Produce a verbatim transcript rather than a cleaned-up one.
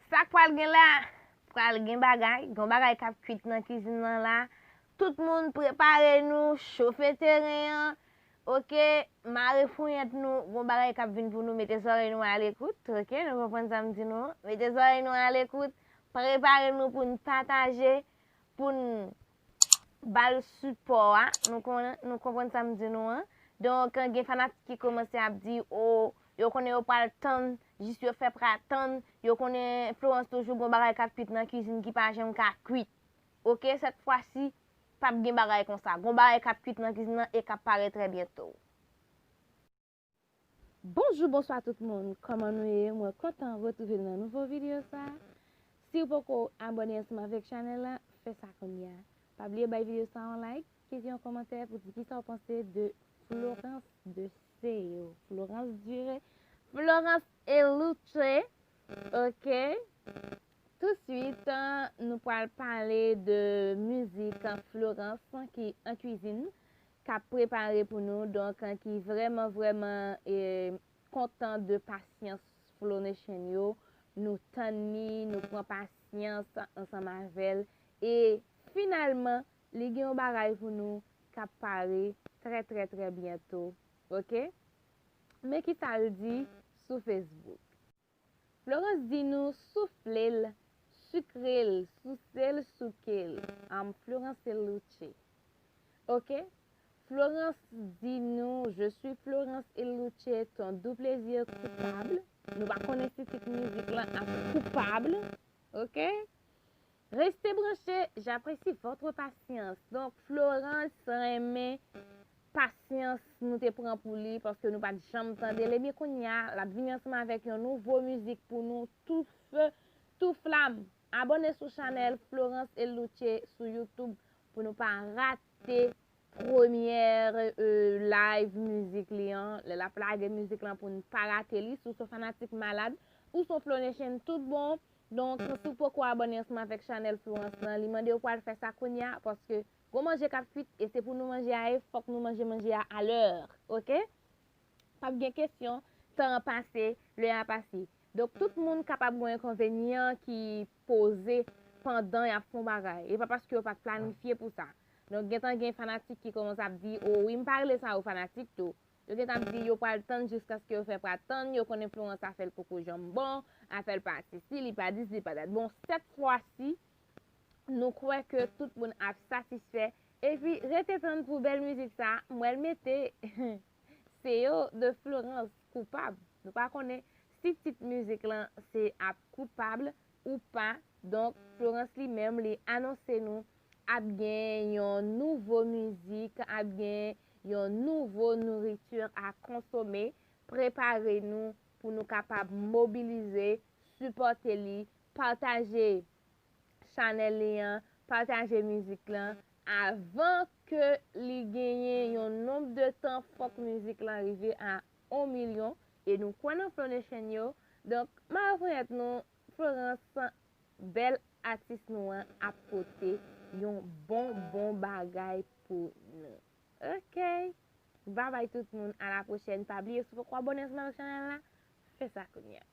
Sa k pral gen la? Pral gen bagay, gen bagay k ap kwit nan kizin nan la. Tout moun prepare nou, chofe teren an. Oke, mare founyèt nou, gon bagay k ap vin pou nou, mete zòrèy nou alekout, oke, nou konprann sa m di nou an. Mete zòrèy nou alekout, prepare nou pou n pataje, pou n ba l sipò a, nou konnen, nou konprann sa m di nou an. Donk, gen fanatik ki kòmanse ap di, o, yo konnen yo pral tann, jis yo fè pral tann, yo konnen Florence toujou gon bagay k ap kwit nan kizin ki pa janm ka kwit. Oke, sèt fwa si, p ap gen bagay konsa. Gon bagay k ap kwit nan kizin nan e k ap parèt trè byento. Bonjou, bonswa tout moun. Kòman nou ye? Mwen kontan retwouve nou nan nouvo videyo sa. Si w poko abòne ansanm avèk chanèl la, fè sa kounye a. Pa bliye bay videyo sa yon like, kite yon kòmantè pou di kisa w panse de Florence de Seyo, Florence Dure, Florence Eluce, oke? Touswit, nou pral pale de mizik Florence ki an kwizin, k ap prepare pou nou, donk, ki vrèman, vrèman, e, kontan de pasyans Flow Nation yo. Nou tann li, nou pran pasyans ansanm avè l. E finalman, li gen yon bagay pou nou k ap pare trè, trè, trè byento. Oke? Men kisa l di sou Facebook. Florence di nou soufle l, sikre l, souse l, souke l. Am Florence Eluce. Oke? Florence di nou, je suis Florence Eluce, ton doux plaisir coupable. Nou pa konnen si tit mizik lan ap koupab. Oke? Restez branchés, j'apprécie votre patience. Donk, Florence renmen pasyans nou te pran pou li, paske nou pa t janm tande l. Ebyen, kounye a, l ap vini ansanm avèk yon nouvo mizik pou nou, tou fe, tou flam. Abòne sou chanèl Florence Eluce sou YouTube pou nou pa rate premyè, e, live mizik li an. Lè l ap lage mizik lan pou n pa rate li. Si w se yon fanatik malad, ou se yon Flow Nation tout bon, donk, si w poko abòne ansanm avèk chanèl Florence lan, li mande w pou al fè sa kounye a, paske gon manje k ap kwit, e se pou nou manje a, e fòk nou manje manje a alè, oke? P ap gen kesyon, tan an pase, lè a pase. Donk, tout moun kapab gen enkonvenyan ki poze pandan y ap fè yon bagay. E pa paske yo pa t planifye pou sa. Donk, gentan gen fanatik ki kòmanse ap di, o, wi, m pa rele sa yo fanatik tou. Yo gentan ap di yo pral tann jiskaske yo fè pral tann, yo konnen Florence afè l poko janm bon, afè l pa sesi, li pa disi, li pa dat. Bon, sèt fwa si, nou kwè ke tout moun ap satisfè. Epi, rete tann pou bèl mizik sa, m pral mete Seyo de Florence, Koupab. Nou pa konnen si tit mizik lan se ap koupab ou pa. Donk, Florence li menm, li anonse nou ap gen yon nouvo mizik, ap gen yon nouvo nouriti a konsome. Prepare nou pou nou kapab mobilize, sipòte li, pataje chanèl li an, pataje mizik lan avan ke li genyen yon nonb de tan, fòk mizik lan rive a yon milyon. E nou kwè nan Flow Nation yo. Donk, mare founyèt nou, Florence, bèl atis nou an ap pote yon bon, bon bagay pou nou. Oke. Babay tout moun, a la pwochèn. Pa bliye, si w poko abòne ansanm avèk chanèl la, fè sa kounye a.